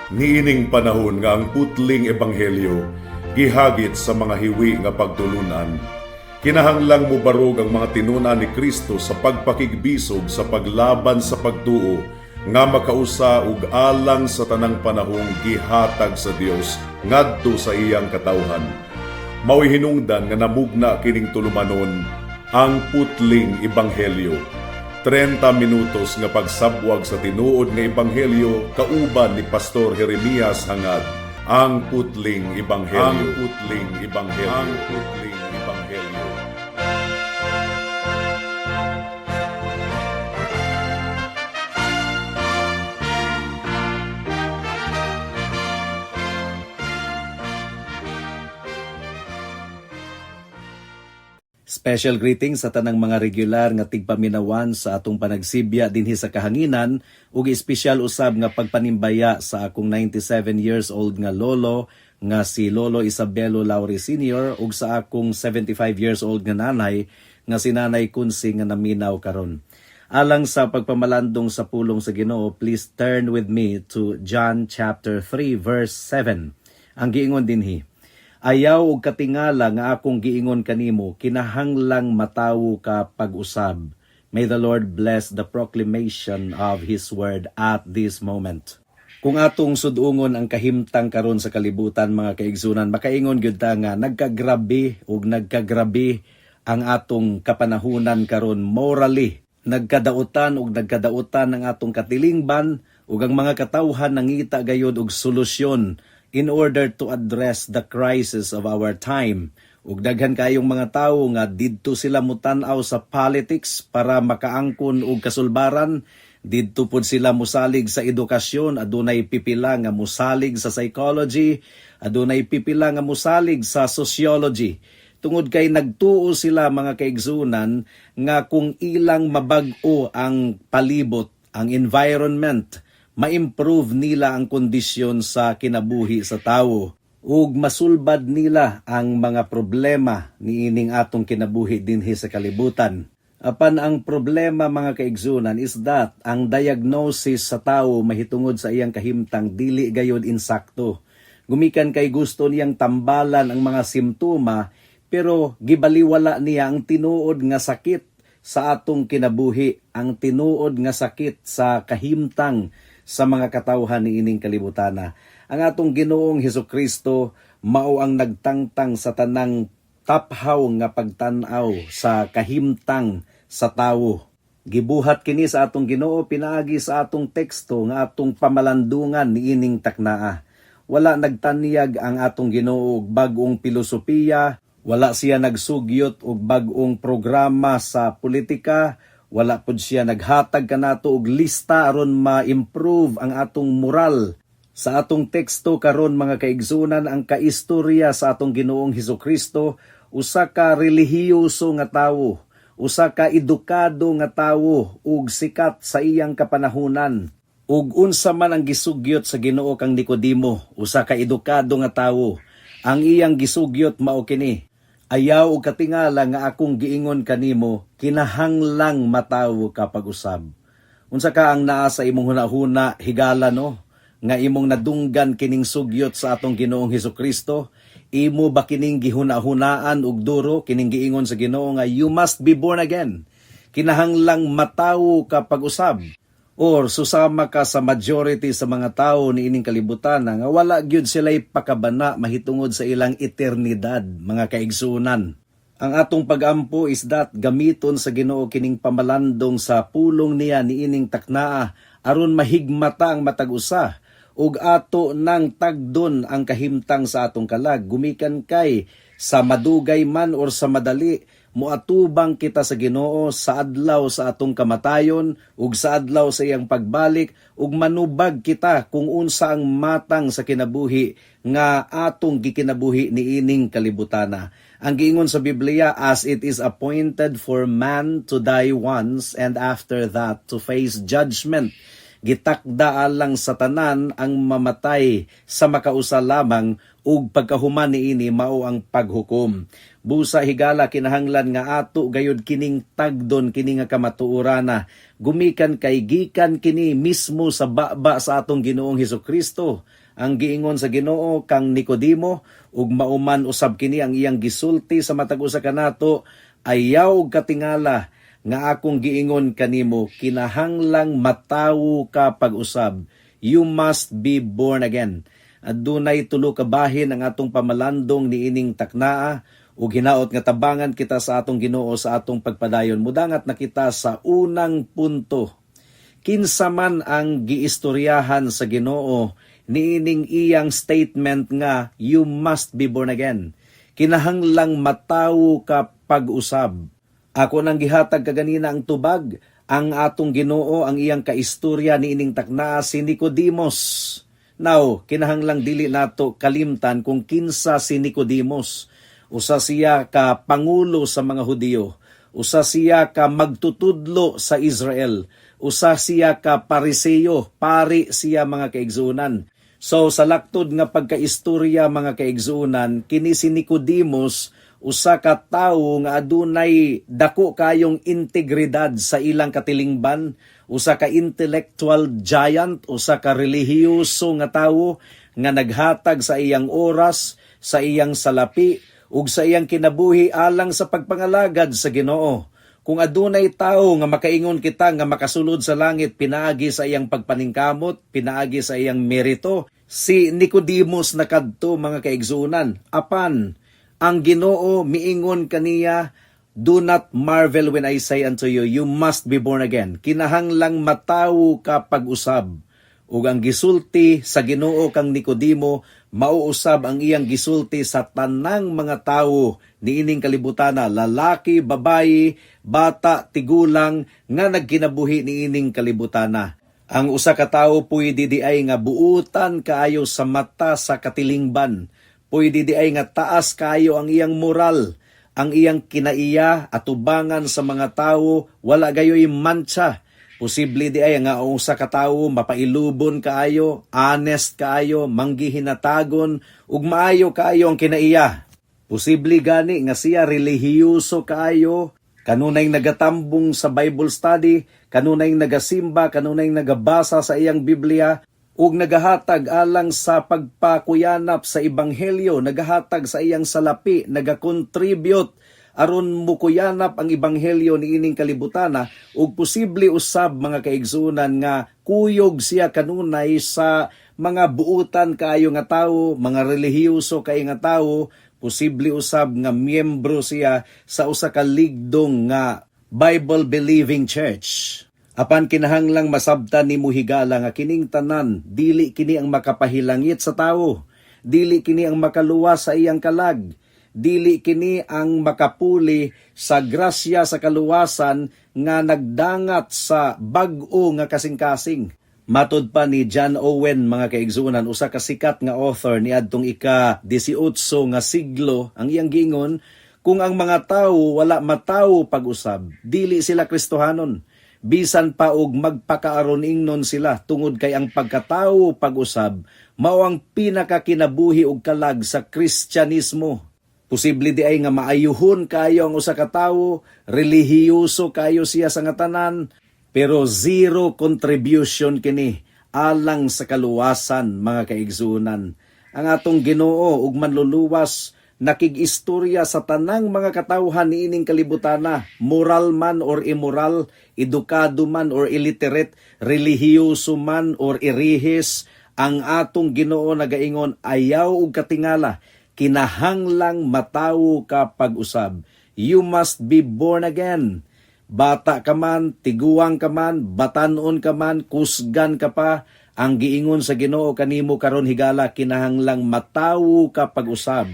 Niining panahon nga ang putling ebanghelyo gihagit sa mga hiwi nga pagtulunan, kinahanglang mubarog ang mga tinun-an ni Kristo sa pagpakigbisog sa paglaban sa pagtuo nga makausa ug alang sa tanang panahong gihatag sa Dios ngadto sa iyang katawhan. Mao'y hinungdan nga namugna kining tulumanon, Ang Putling Ebanghelyo. 30 minutos nga pagsabwag sa tinuod nga ebanghelyo kauban ni Pastor Jeremias Hangad. Ang Putling Ebanghelyo. Ang Putling Ebanghelyo. Ang Putling Ebanghelyo. Special greetings sa tanang mga regular nga tigpaminawan sa atong panagsibya dinhi sa kahanginan ug espesyal usab nga pagpanimbaya sa akong 97 years old nga lolo nga si Lolo Isabelo Lauri Sr. ug sa akong 75 years old nga nanay nga si Nanay Kunsi nga naminaw karon. Alang sa pagpamalandong sa pulong sa Ginoo, please turn with me to John chapter 3 verse 7. Ang giingon dinhi, "Ayaw og katingala nga akong giingon kanimo, kinahanglang matawo ka pag-usab." May the Lord bless the proclamation of His word at this moment. Kung atong sudungon ang kahimtang karon sa kalibutan, mga kaigsunan, makaingon gyud ta nga nagkagrabe ug nagkagrabe ang atong kapanahunan karon morally. Nagkadautan ug nagkadautan ang atong katilingban ug ang mga katawhan nangita gayud og solusyon in order to address the crisis of our time. Ug daghan kayong mga tawo nga didto sila mutan-aw sa politics para makaangkon og kasulbaran, didto pod sila musalig sa edukasyon, adunay pipila nga musalig sa psychology, adunay pipila nga musalig sa sociology. Tungod kay nagtuo sila, mga kaigsunan, nga kung ilang mabag-o ang palibot, ang environment, ma-improve nila ang kondisyon sa kinabuhi sa tawo ug masulbad nila ang mga problema niining atong kinabuhi dinhi sa kalibutan. Apan ang problema, mga kaigsunan, is that ang diagnosis sa tawo mahitungod sa iyang kahimtang dili gayod insakto. Gumikan kay gusto niyang tambalan ang mga simptoma pero gibaliwala niya ang tinuod nga sakit sa atong kinabuhi, ang tinuod nga sakit sa kahimtang sa mga katawhan niining kalibutana. Ang atong Ginoong Hesus Kristo mao ang nagtangtang sa tanang taphaw nga pagtan-aw sa kahimtang sa tawo. Gibuhat kini sa atong Ginoo pinaagi sa atong teksto nga atong pamalandungan niining taknaa. Wala nagtanyag ang atong Ginoo og bag-ong pilosopiya, wala siya nagsugyot og bag-ong programa sa politika, wala pud siya naghatag kanato og lista aron ma-improve ang atong moral. Sa atong teksto karon, mga kaigsunan, ang kaistorya sa atong Ginoong Hesus Kristo, usa ka relihiyoso nga tawo, usa ka edukado nga tawo ug sikat sa iyang kapanahunan. Ug unsa man ang gisugyot sa Ginoo kang Nicodemo, usa ka edukado nga tawo? Ang iyang gisugyot mao kini, "Ayaw og katingala nga akong giingon kanimo, kinahanglang matawo ka pag-usab." Unsa ka ang naa sa imong hunahuna, higala, no? Nga imong nadunggan kining sugyot sa atong Ginoong Hesus Kristo, imo ba kining gihuna-hunaan og duro kining giingon sa Ginoo nga you must be born again? Kinahanglang matawo ka pag-usab? Or susama ka sa majority sa mga tao niining kalibutan nga wala gyud sila'y pakabana mahitungod sa ilang eternidad, mga kaigsunan? Ang atong pagampo is that gamiton sa Ginoo kining pamalandong sa pulong niya niining taknaa aron mahigmata ang matag usa ug ato nang tagdon ang kahimtang sa atong kalag, gumikan kay sa madugay man or sa madali, moatubang kita sa Ginoo sa adlaw sa atong kamatayon ug sa adlaw sa iyang pagbalik ug manubag kita kung unsa ang matang sa kinabuhi nga atong gikinabuhi niining kalibutana. Ang giingon sa Biblia, "As it is appointed for man to die once and after that to face judgment." Gitakda alang sa tanan ang mamatay sa makausa lamang ug pagkahuman niini mao ang paghukom. Busa, higala, kinahanglan nga ato gayud kining tagdon kini nga kamatuorana gumikan kay gikan kini mismo sa baba sa atong Ginoong Hesus Kristo. Ang giingon sa Ginoo kang Nicodemo ug mauman usab kini ang iyang gisulti sa matag usa kanato: "Ayaw og katingala nga akong giingon kanimo, kinahanglang matawo ka pag-usab. You must be born again." Adunay tulo ka bahin ang atong pamalandong niining taknaa ug hinaot nga tabangan kita sa atong Ginoo sa atong pagpadayon. Mudangat na kita sa unang punto. Kinsa man ang giistoryahan sa Ginoo niining iyang statement nga "You must be born again"? Kinahanglang matawo ka pag-usab. Ako nang gihatag kaganina ang tubag, ang atong Ginoo, ang iyang kaistorya niining taknaa si Nicodemos. Now, kinahanglang dili nato kalimtan kung kinsa si Nicodemos. Usa siya ka pangulo sa mga Hudiyo. Usa siya ka magtutudlo sa Israel. Usa siya ka Pariseo, pari siya, mga kaigsuonan. So sa laktod nga pagkaistorya, mga kaigsuonan, kini si Nicodemos usa ka tawo nga adunay dako kayong integridad sa ilang katilingban, usa ka intellectual giant, usa ka relihiyoso nga tawo nga naghatag sa iyang oras, sa iyang salapi ug sa iyang kinabuhi alang sa pagpangalagad sa Ginoo. Kung adunay tawo nga makaingon kita nga makasulod sa langit pinaagi sa iyang pagpaningkamot, pinaagi sa iyang merito, si Nicodemus na kadto, mga kaigsuonan. Apan ang Ginoo miingon kaniya, "Do not marvel when I say unto you, you must be born again." Kinahanglang matawo ka pag-usab. Ug ang gisulti sa Ginoo kang Nicodemo, mauusab ang iyang gisulti sa tanang mga tawo niining kalibutana, lalaki, babayi, bata, tigulang nga nagkinabuhi niining kalibutana. Ang usa ka tawo pwede di ay nga buutan kaayo sa mata sa katilingban. Pwede di ay nga taas kaayo ang iyang moral, ang iyang kinaiya atubangan sa mga tawo, wala gayoy mantsa. Posible di ay nga ang usa ka tawo mapailubon kaayo, honest kaayo, manggihinatagon ug maayo kaayo ang kinaiya. Posible gani nga siya relihiyoso kaayo, kanunay nagatambong sa Bible study, kanunay nagasimba, kanunay nagabasa sa iyang Biblia, ug nagahatag alang sa pagpakuyanap sa ebanghelyo, nagahatag sa iyang salapi, nagakontribute aron mukuyanap ang ebanghelyo niining kalibutana, ug posible usab, mga kaigsuonan, nga kuyog siya kanunay sa mga buutan kaayo nga tawo, mga relihiyoso kaayo nga tawo, posible usab nga miyembro siya sa usa ka ligdong nga Bible believing church. Apan kinahanglang masabtan nimo, higala, nga kining tanan dili kini ang makapahilangit sa tawo. Dili kini ang makaluwas sa iyang kalag. Dili kini ang makapuli sa grasya sa kaluwasan nga nagdangat sa bag-o nga kasing-kasing. Matod pa ni John Owen, mga kaigsuonan, usa ka sikat nga author niadtong ika-18 nga siglo, ang iyang giingon, kung ang mga tawo wala matawo pag-usab, dili sila Kristohanon. Bisan pa og magpakaaron ingnon sila, tungod kay ang pagkatawo pag-usab mao ang pinakakinabuhi og kalag sa Kristyanismo. Posible di ay nga maayuhon kayo ang usa ka tawo, relihiyoso kayo siya sa nga tanan, pero zero contribution kini alang sa kaluwasan, mga kaigsuonan. Ang atong Ginoo ug Manluluwas nakig-istorya sa tanang mga katawhan niining kalibutana, moral man or immoral, edukado man or illiterate, relihiyoso man or irihis, ang atong Ginoo nagaingon, "Ayaw og katingala, kinahanglang matawo ka pag-usab. You must be born again." Bata ka man, tiguang ka man, batanon ka man, kusgan ka pa, ang giingon sa Ginoo kanimo karon, higala, kinahanglang matawo ka pag-usab.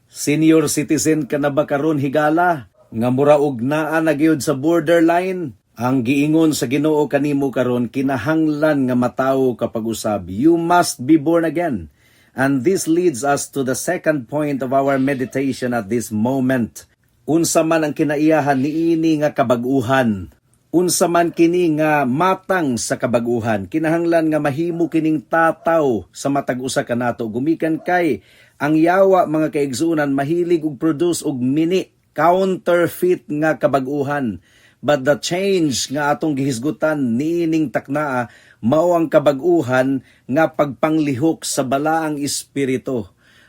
Senior citizen ka na ba karon, higala? Nga mura og naa na gyud sa borderline? Ang giingon sa Ginoo kanimo karon, kinahanglan nga matawo ka pag-usab. You must be born again. And this leads us to the second point of our meditation at this moment. Unsa man ang kinaiyahan niini nga kabag-uhan? Unsa man kini nga matang sa kabaguhan, kinahanglan nga mahimo kining tataw sa matag usa kanato gumikan kay ang yawa, mga kaigsuonan, mahilig og produce og mini, counterfeit nga kabag-uhan. But the change nga atong gihisgutan niining taknaa mao ang kabag-uhan nga pagpanglihok sa Balaang Espiritu.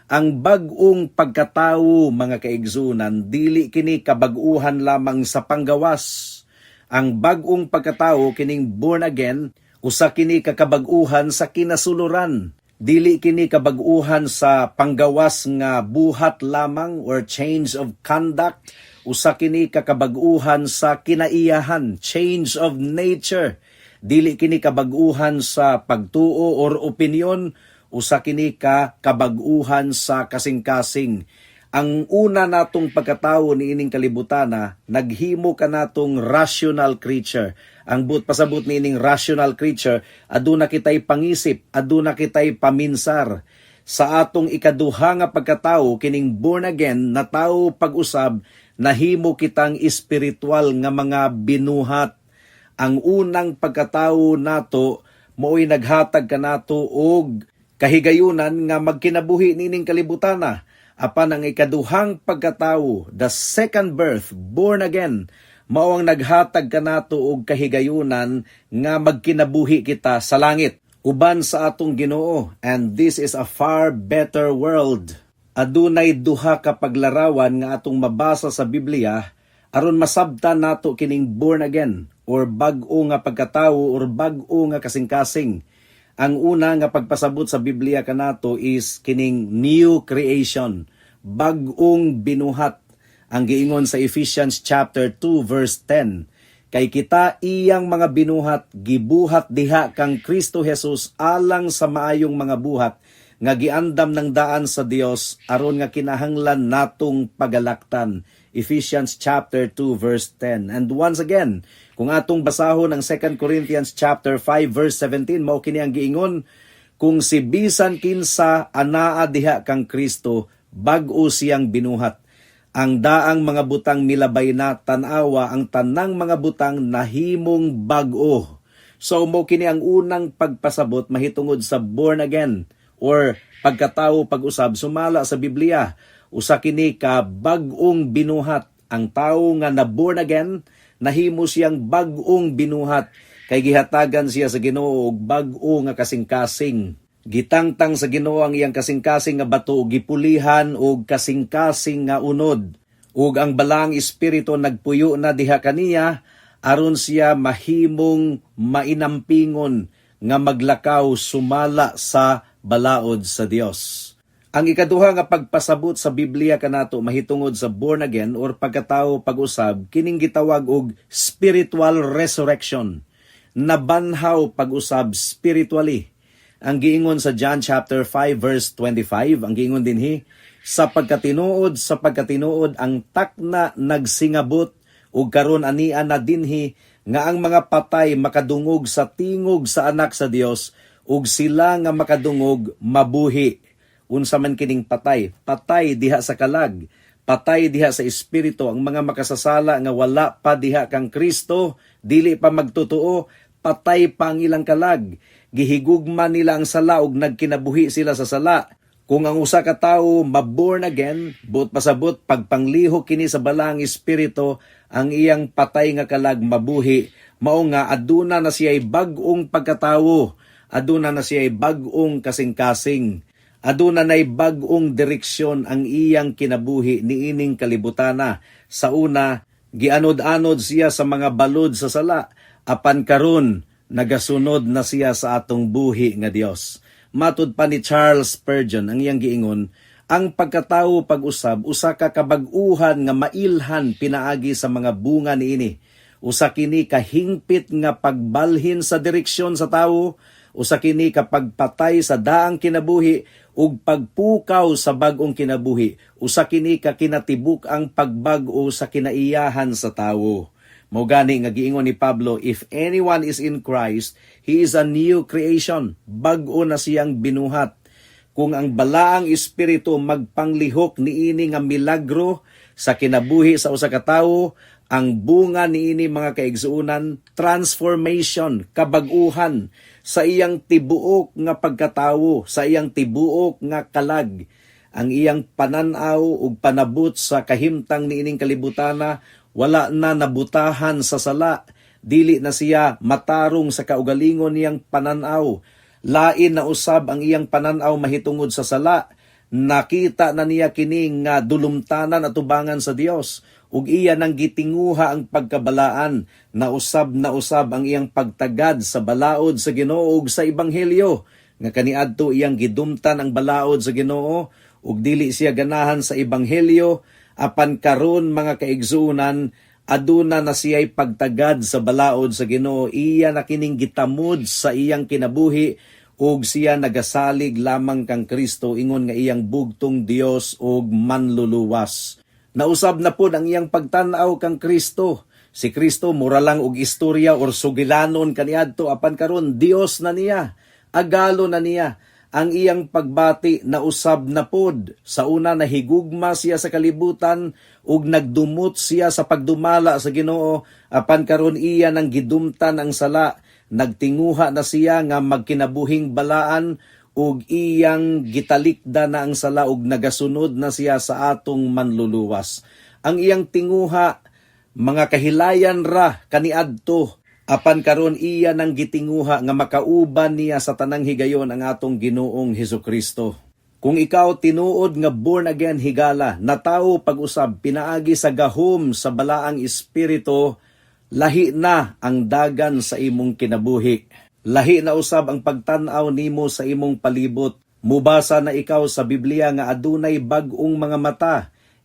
Ang bag-ong pagkatawo, mga kaigsuonan, dili kini kabag-uhan lamang sa panggawas. Ang bag-ong pagkatao, kining born again, usa kini ka kabag-uhan sa kinasuluran. Dili kini kabag-uhan sa panggawas nga buhat lamang or change of conduct. Usa kini ka kabag-uhan sa kinaiyahan, change of nature. Dili kini kabag-uhan sa pagtuo or opinion, usa kini ka kabag-uhan sa kasing-kasing. Ang una natong pagkatao niining kalibutana naghimo kanatong rational creature. Ang buot pasabot niining rational creature, aduna kitay pangisip, aduna kitay paminsar. Sa atong ikaduha nga pagkatao, kining born again na tao pag-usab, nahimo kitang espiritual nga mga binuhat. Ang unang pagkatao nato mao'y naghatag kanato og kahigayunan nga magkinabuhi niining kalibutana. Apan ang ikaduhang pagkatao, the second birth, born again, mao ang naghatag kanato og kahigayunan nga magkinabuhi kita sa langit uban sa atong Ginoo, and this is a far better world. Adunay duha ka paglarawan nga atong mabasa sa Biblia aron masabtan nato kining born again or bag-o nga pagkatao or bag-o nga kasing-kasing. Ang una nga pagpasabot sa Biblia kanato is kining new creation, bag-ong binuhat. Ang giingon sa Ephesians chapter 2 verse 10, "Kay kita iyang mga binuhat, gibuhat diha kang Kristo Jesus alang sa maayong mga buhat nga giandam ng daan sa Dios aron nga kinahanglan natong pagalaktan." Ephesians chapter 2 verse 10. And once again, kung atong basahon ang 2 Corinthians chapter 5 verse 17, mao kini ang giingon, "Kung si bisan kinsa anaa diha kang Kristo, bag-o siyang binuhat. Ang daang mga butang milabay na, tan-awa, ang tanang mga butang nahimong bag-o." So mao kini ang unang pagpasabot mahitungod sa born again or pagkatao pag-usab sumala sa Biblia. Usa kini ka bag-ong binuhat. Ang tawo nga na born again, nahimo siyang bag-ong binuhat kay gihatagan siya sa Ginoo og bag-o nga kasing-kasing. Gitangtang sa Ginoo ang iyang kasing-kasing nga bato ug gipulihan og kasing-kasing nga unod. Ug ang Balaang Espiritu nagpuyo na diha kaniya aron siya mahimong mainampingon nga maglakaw sumala sa balaod sa Dios. Ang ikaduha nga pagpasabot sa Biblia kanato mahitungod sa born again or pagkatao pag-usab, kining gitawag og spiritual resurrection. Nabanhaw pag-usab spiritually. Ang giingon sa John chapter 5 verse 25, ang giingon dinhi, Sa pagkatinuod, ang takna nagsingabot ug karon ania na dinhi nga ang mga patay makadungog sa tingog sa Anak sa Dios, ug sila nga makadungog mabuhi." Unsa man kining patay? Patay diha sa kalag, patay diha sa espiritu, ang mga makasasala nga wala pa diha kang Kristo, dili pa magtotoo, patay pa ang ilang kalag. Gihigugma nila ang sala ug nagkinabuhi sila sa sala. Kung ang usa ka tawo maborn again, buot pasabot pagpanglihok kini sa Balaang Espiritu, ang iyang patay nga kalag mabuhi, mao nga aduna na siya'y bag-ong pagkatawo, aduna na siya'y bag-ong kasing-kasing. Aduna na'y bag-ong direksyon ang iyang kinabuhi niining kalibutana. Sa una, gianod-anod siya sa mga balod sa sala, apan karon nagasunod na siya sa atong buhi nga Dios. Matud pa ni Charles Spurgeon, ang iyang giingon, ang pagkatawo pag-usab usa ka kabag-uhan nga mailhan pinaagi sa mga bunga niini. Usa kini kahingpit nga pagbalhin sa direksyon sa tawo, usa kini ka pagpatay sa daang kinabuhi ug pagpukaw sa bag-ong kinabuhi. Usa kini ka kinatibuk ang pagbag-o sa kinaiyahan sa tawo. Mao gani nga giingon ni Pablo, "If anyone is in Christ, he is a new creation." Bag-o na siyang binuhat. Kung ang Balaang Espiritu magpanglihok niini nga milagro sa kinabuhi sa usa ka tawo, Ang bunga niini, mga kaigsuonan, transformation, kabag-uhan sa iyang tibuok nga pagkatawo, sa iyang tibuok nga kalag. Ang iyang pananaw ug panabot sa kahimtang niining kalibutana wala na nabutahan sa sala. Dili na siya matarong sa kaugalingon niyang pananaw. Lain na usab ang iyang pananaw mahitungod sa sala. Nakita na niya kini nga dulumtanan atubangan sa Dios ug iya nang gitinguha ang pagkabalaan. Nausab na usab ang iyang pagtagad sa balaod sa Ginoo ug sa ebanghelyo, nga kaniadto iyang gidumtan ang balaod sa Ginoo ug dili siya ganahan sa ebanghelyo, apan karon, mga kaigsuonan, aduna na siya'y pagtagad sa balaod sa Ginoo. Iya na kining gitamod sa iyang kinabuhi ug siya nagasalig lamang kang Kristo ingon nga iyang bugtong Dios ug manluluwas. Nausab na pod ang iyang pagtan-aw kang Kristo. Si Kristo mura lang og istorya or sugilanon kaniadto, apan karon Dios na niya, agalo na niya. Ang iyang pagbati nausab na pod. Sa una, nahigugma siya sa kalibutan ug nagdumot siya sa pagdumala sa Ginoo, apan karon iya nang gidumtan ang sala. Nagtinguha na siya nga magkinabuhing balaan ug iyang gitalikda na ang sala ug nagasunod na siya sa atong manluluwas. Ang iyang tinguha mga kahilayan ra kaniadto, apan karon iya nang gitinguha nga makauban niya sa tanang higayon ang atong Ginoong Hesukristo. Kung ikaw tinuod nga born again, higala, natawo pag-usab pinaagi sa gahom sa Balaang Espiritu, lahi na ang dagan sa imong kinabuhi. Lahi na usab ang pagtan-aw nimo sa imong palibot. Mubasa na ikaw sa Biblia nga adunay bag-ong mga mata.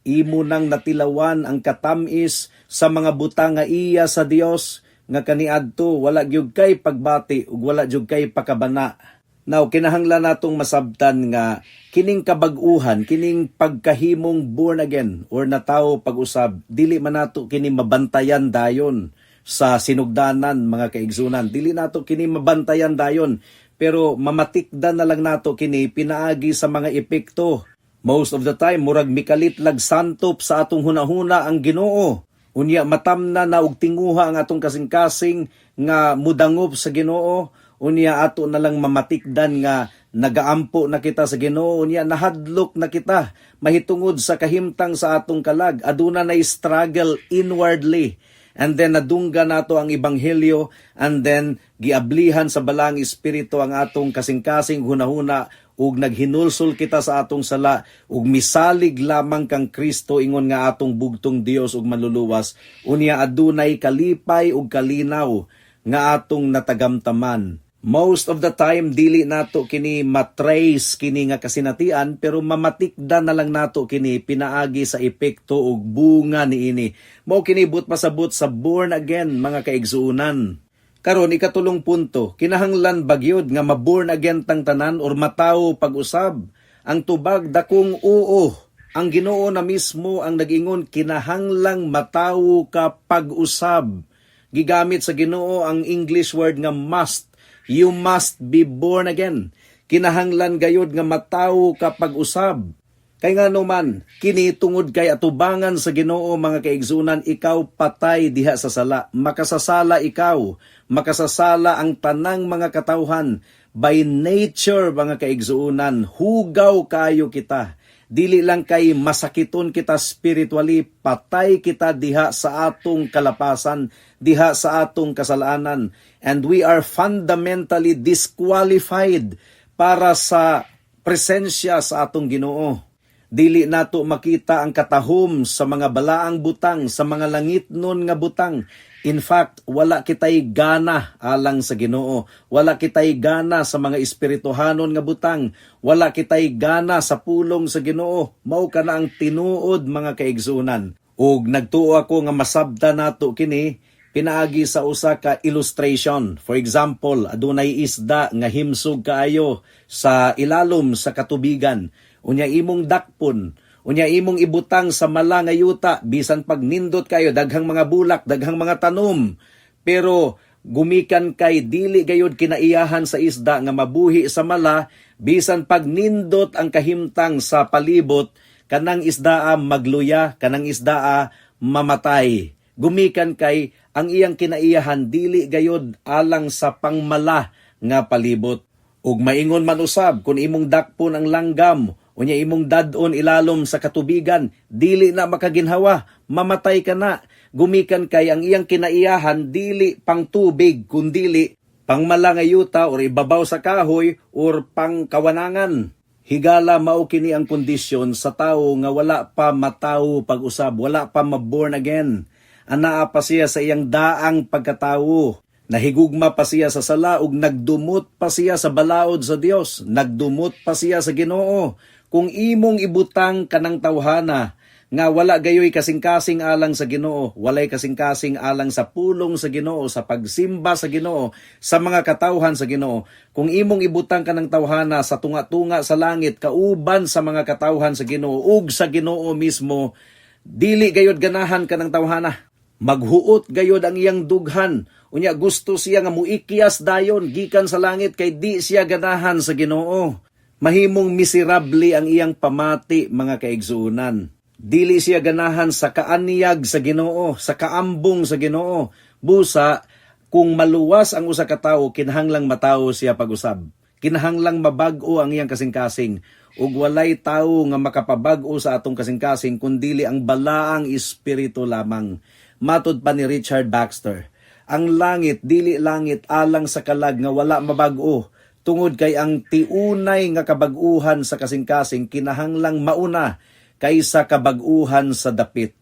Imo nang natilawan ang katamis sa mga butang nga iya sa Dios nga kaniadto wala gyud kay pagbati ug wala gyud kay pakabana. Now, kinahanglan natong masabtan nga kining kabag-uhan, kining pagkahimong born again or natawo pag-usab, dili man nato kini mabantayan dayon sa sinugdanan, mga kaigsuonan. Dili nato kini mabantayan dayon, pero mamatikdan na lang nato kini pinaagi sa mga epekto. Most of the time, murag mikalit lag santop sa atong hunahuna ang Ginoo. Unya matamna na og tinguha ang atong kasing-kasing nga mudangop sa Ginoo. Unya ato na lang mamatikdan nga nagaampo na kita sa Ginoo. Unya nahadlok na kita mahitungod sa kahimtang sa atong kalag. Aduna na struggle inwardly. And then nadungga nato ang ebanghelyo and then giablihan sa Balaang Espiritu ang atong kasing-kasing hunahuna ug naghinulsol kita sa atong sala ug misalig lamang kang Kristo ingon nga atong bugtong Dios ug manluluwas. Unya adunay kalipay ug kalinaw nga atong natagamtaman. Most of the time, dili nato kini matrace kini nga kasinatian, pero mamatikdan na lang nato kini pinaagi sa epekto ug bunga niini. Mao kini buot pasabot sa born again, mga kaigsuonan. Karon, ikatulong punto, kinahanglan ba gyud nga maborn again tang tanan or matawo pag-usab? Ang tubag, dakong oo. Ang Ginoo na mismo ang nag-ingon, kinahanglang matawo ka pag-usab. Gigamit sa Ginoo ang English word nga "must." You must be born again. Kinahanglan gayod nga matawo ka pag-usab. Kay ngano man, kini tungod kay atubangan sa Ginoo, mga kaigsuonan, ikaw patay diha sa sala. Makasasala ikaw, makasasala ang tanang mga katawhan. By nature, mga kaigsuonan, hugaw kayo kita. Dili lang kay masakiton kita spiritually, patay kita diha sa atong kalapasan, diha sa atong kasalanan. And we are fundamentally disqualified para sa presensya sa atong Ginoo. Dili nato makita ang katahom sa mga balaang butang, sa mga langitnon nga butang. In fact, wala kitay gana alang sa Ginoo. Wala kitay gana sa mga espirituhanon nga butang. Wala kitay gana sa pulong sa Ginoo. Mao kana ang tinuod, mga kaigsuonan. Ug nagtuo ako nga masabta nato kini pinaagi sa usa ka illustration. For example, adunay isda nga himsog kaayo sa ilalom sa katubigan. Unya imong dakpon, unya imong ibutang sa mala nga yuta, bisan pag nindot kayo, daghang mga bulak, daghang mga tanom. Pero gumikan kay dili gayud kinaiyahan sa isda nga mabuhi sa mala, bisan pag nindot ang kahimtang sa palibot, kanang isdaa magluya, kanang isdaa mamatay. Gumikan kay ang iyang kinaiyahan dili gayod alang sa pangmala nga palibot. Ug maingon man usab, kung imong dakpon ang langgam, unya imong dad-on ilalom sa katubigan, dili na makaginhawa, mamatay ka na. Gumikan kay ang iyang kinaiyahan dili pang tubig, kundili pangmala nga yuta or ibabaw sa kahoy or pangkawanangan. Higala, mao kini ang kondisyon sa tawo nga wala pa matawo pag-usab, wala pa ma-born again. Anaa pa siya sa iyang daang pagkatawo. Nahigugma pa siya sa sala ug nagdumot pa siya sa balaod sa Dios, nagdumot pa siya sa Ginoo. Kung imong ibutang kanang tawhana nga wala gayoy kasing-kasing alang sa Ginoo, walay kasing-kasing alang sa pulong sa Ginoo, sa pagsimba sa Ginoo, sa mga katawhan sa Ginoo. Kung imong ibutang kanang tawhana sa tunga-tunga sa langit kauban sa mga katawhan sa Ginoo ug sa Ginoo mismo, dili gayod ganahan kanang tawhana. Maghuot gayod ang iyang dughan. Unya gusto siya nga muikyas dayon gikan sa langit kay di siya ganahan sa Ginoo. Mahimong miserable ang iyang pamati, mga kaigsuonan. Dili siya ganahan sa kaanyag sa Ginoo, sa kaambong sa Ginoo. Busa, kung maluwas ang usa ka tawo, kinahanglang matawo siya pag-usab. Kinahanglang mabag-o ang iyang kasing-kasing. Ug walay tawo nga makapabag-o sa atong kasing-kasing kundili ang Balaang Espiritu lamang. Matod pa ni Richard Baxter, ang langit dili langit alang sa kalag nga wala mabag-o, tungod kay ang tiunay nga kabag-uhan sa kasing-kasing kinahanglang mauna kaysa kabag-uhan sa dapit.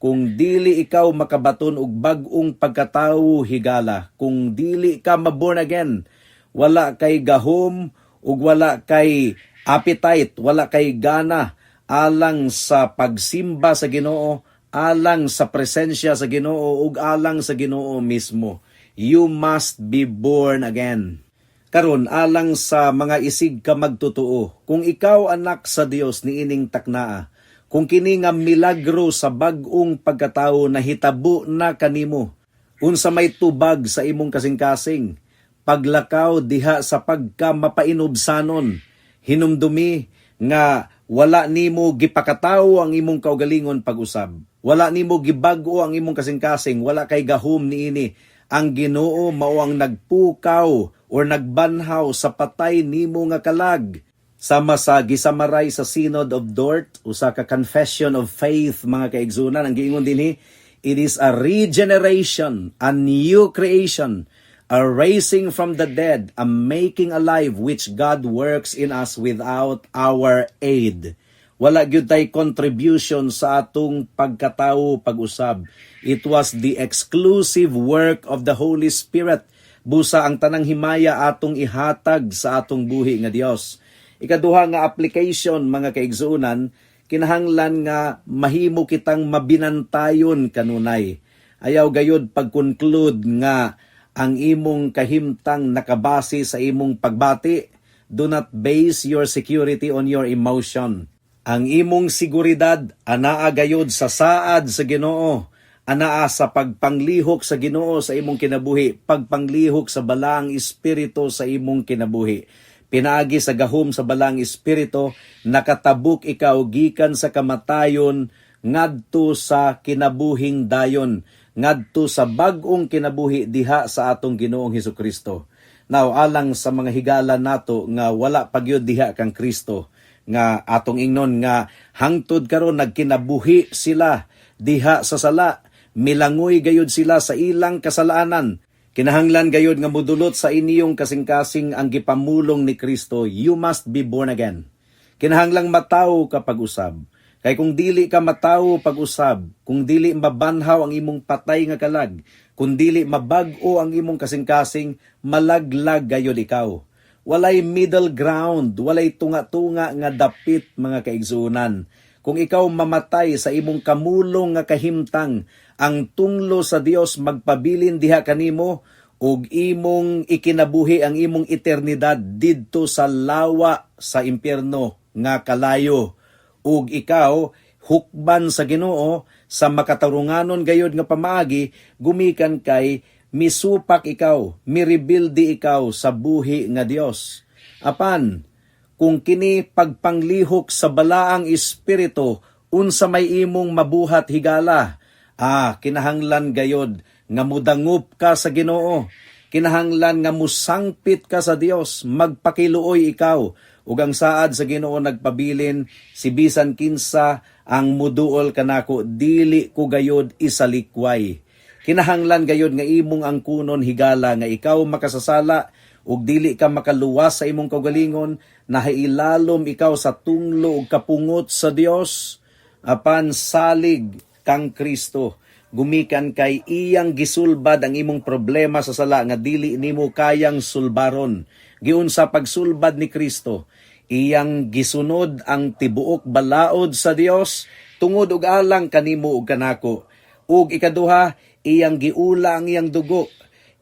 Kung dili ikaw makabaton og bag-ong pagkatawo, higala, kung dili ka maborn again, wala kay gahom ug wala kay appetite, wala kay gana alang sa pagsimba sa Ginoo, alang sa presensya sa Ginoo ug alang sa Ginoo mismo. You must be born again. Karon, alang sa mga isig ka magtotoo, kung ikaw anak sa Dios niining taknaa, kung kini nga milagro sa bag-ong pagkatao nahitabo na kanimo, unsa may tubag sa imong kasing-kasing paglakaw diha sa pagka mapainubsanon? Hinumdumi nga wala nimo gipakatawo ang imong kaugalingon pag-usab. Wala nimo gibag-o ang imong kasing-kasing, wala kay gahom niini. Ang Ginoo mao ang nagpukaw or nagbanhaw sa patay nimo nga kalag. Sama sa gisamaray sa Synod of Dort, usa ka confession of faith, mga kaigsuonan, ang giingon dinhi, it is a regeneration, a new creation, a raising from the dead, a making alive which God works in us without our aid. Wala gyud tay contribution sa atong pagkatawo pag-usab. It was the exclusive work of the Holy Spirit. Busa ang tanang himaya atong ihatag sa atong buhi nga Dios. Ikaduha nga application, mga kaigsuonan, kinahanglan nga mahimo kitang mabinantayon kanunay. Ayaw gayod pag-conclude nga ang imong kahimtang nakabase sa imong pagbati. Do not base your security on your emotion. Ang imong seguridad anaa gayod sa saad sa Ginoo, anaa sa pagpanglihok sa Ginoo sa imong kinabuhi, pagpanglihok sa Balaang Espiritu sa imong kinabuhi. Pinaagi sa gahom sa Balaang Espiritu, nakatabok ikaw gikan sa kamatayon ngadto sa kinabuhing dayon, ngadto sa bag-ong kinabuhi diha sa atong Ginoong Hesukristo. Now, alang sa mga higala nato nga wala pagyud diha kang Kristo, nga atong ingnon nga hangtod karon nagkinabuhi sila diha sa sala, milangoy gayud sila sa ilang kasalanan. Kinahanglan gayud nga mudulot sa inyong kasing-kasing ang gipamulong ni Kristo: you must be born again. Kinahanglang matawo ka pag-usab. Kay kung dili ka matawo pag-usab, kung dili mabanhaw ang imong patay nga kalag, kung dili mabag-o ang imong kasing-kasing, malaglag gayud ikaw. Walay middle ground, walay tunga-tunga nga dapit, mga kaigsuonan. Kung ikaw mamatay sa imong kamulong nga kahimtang, ang tunglo sa Dios magpabilin diha kanimo ug imong ikinabuhi ang imong eternidad didto sa lawa sa impyerno nga kalayo, ug ikaw hukban sa Ginoo sa makatarunganon gayod nga pamaagi, gumikan kay misupak ikaw, mirebilde ikaw sa buhi nga Dios. Apan kung kini pagpanglihok sa Balaang Espiritu, unsa may imong mabuhat, higala? Ah, kinahanglan gayod nga mudangup ka sa Ginoo. Kinahanglan nga musangpit ka sa Dios, magpakiluoy ikaw. Ug ang saad sa Ginoo nagpabilin, si bisan kinsa ang muduol kanako, dili ko gayod isalikway. Kinahanglan gayod nga imong angkunon, higala, nga ikaw makasasala ug dili ka makaluwas sa imong kaugalingon, nahailalom ikaw sa tunglo ug kapungot sa Dios, apan salig kang Kristo gumikan kay iyang gisulbad ang imong problema sa sala nga dili nimo kayang sulbaron. Giunsa pagsulbad ni Kristo? Iyang gisunod ang tibuok balaod sa Dios tungod ug alang kanimo ug kanako. Ug ikaduha, iyang giula ang iyang dugo,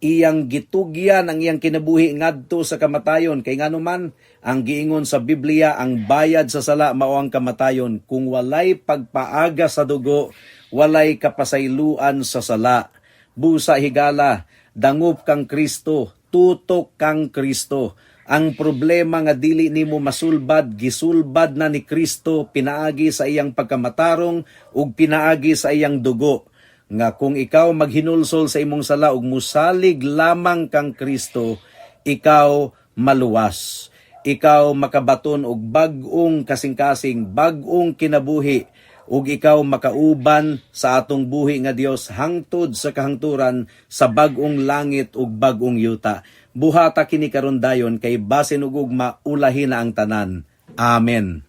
iyang gitugyan ang iyang kinabuhi ngadto sa kamatayon, kay nganuman ang giingon sa Biblia, ang bayad sa sala mao ang kamatayon. Kung walay pagpaaga sa dugo, walay kapasayloan sa sala. Busa, higala, dangup kang Kristo, tutok kang Kristo. Ang problema nga dili nimo masulbad, gisulbad na ni Kristo pinaagi sa iyang pagkamatarong ug pinaagi sa iyang dugo, nga kung ikaw maghinulsol sa imong sala ug musalig lamang kang Kristo, ikaw maluwas. Ikaw makabaton og bag-ong kasing-kasing, bag-ong kinabuhi, ug ikaw makauban sa atong buhi nga Dios hangtod sa kahangturan sa bag-ong langit ug bag-ong yuta. Buhata kini karon dayon kay basin ug ugma ulahi na ang tanan. Amen.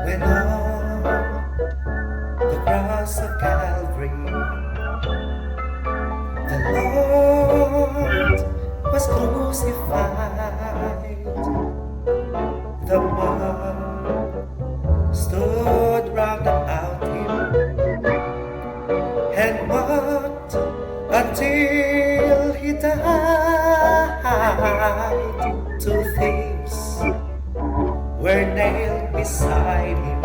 When on the cross of Calvary, the Lord was crucified, the mob stood round about him and mocked until he died. Two thieves were nailed beside him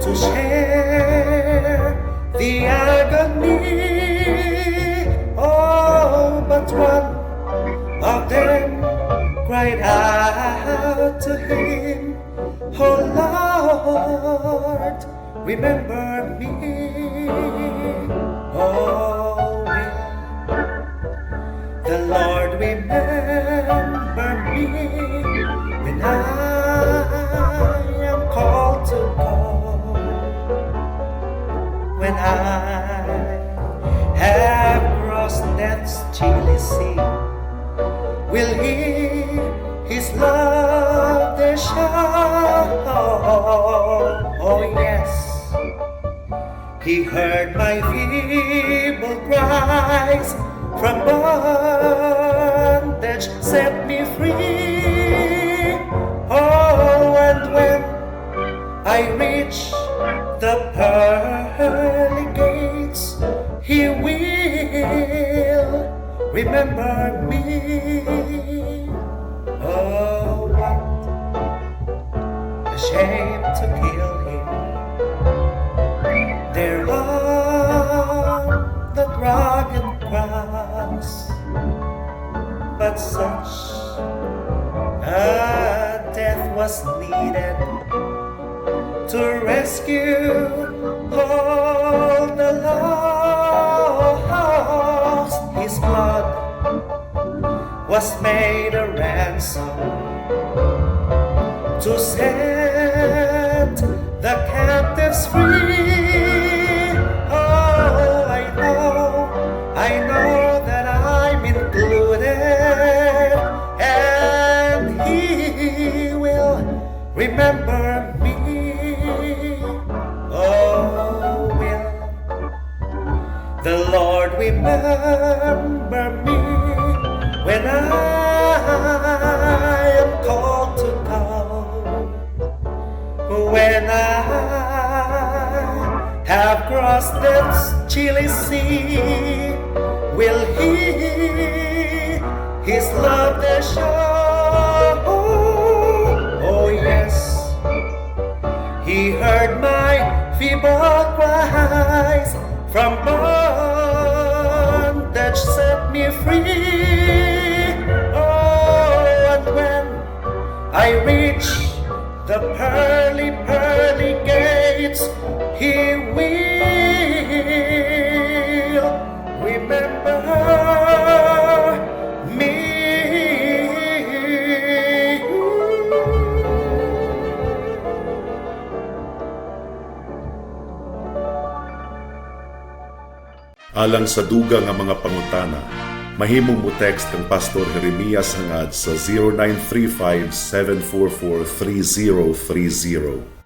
to share the agony. Oh, but one of them cried out to him, "Oh Lord, remember me." Oh, will the Lord remember me when I am called to go? When I have crossed death's chilly sea, will he his love there show? Oh yes, he heard my feeble cries, from bondage set me free. Oh, and when I reach the pearly gates, he will remember me. Oh, what a shame to kill him there on that rugged cross. But such a death was needed to rescue all the lost. His blood was made a ransom to set the captives free. Oh, I know that I'm included, and he will remember me. Oh, will the Lord remember me when I am called to go? When I have crossed that chilly sea, Will he his love to show? Oh yes, he heard my feeble cries, from bondage set me free. Oh, and when I reach the pearly, pearly gates, he will remember me. Alang sa dugang nga mga pangutana, mahimong mo text kang Pastor Jeremias Hangad sa 0935 744 3030.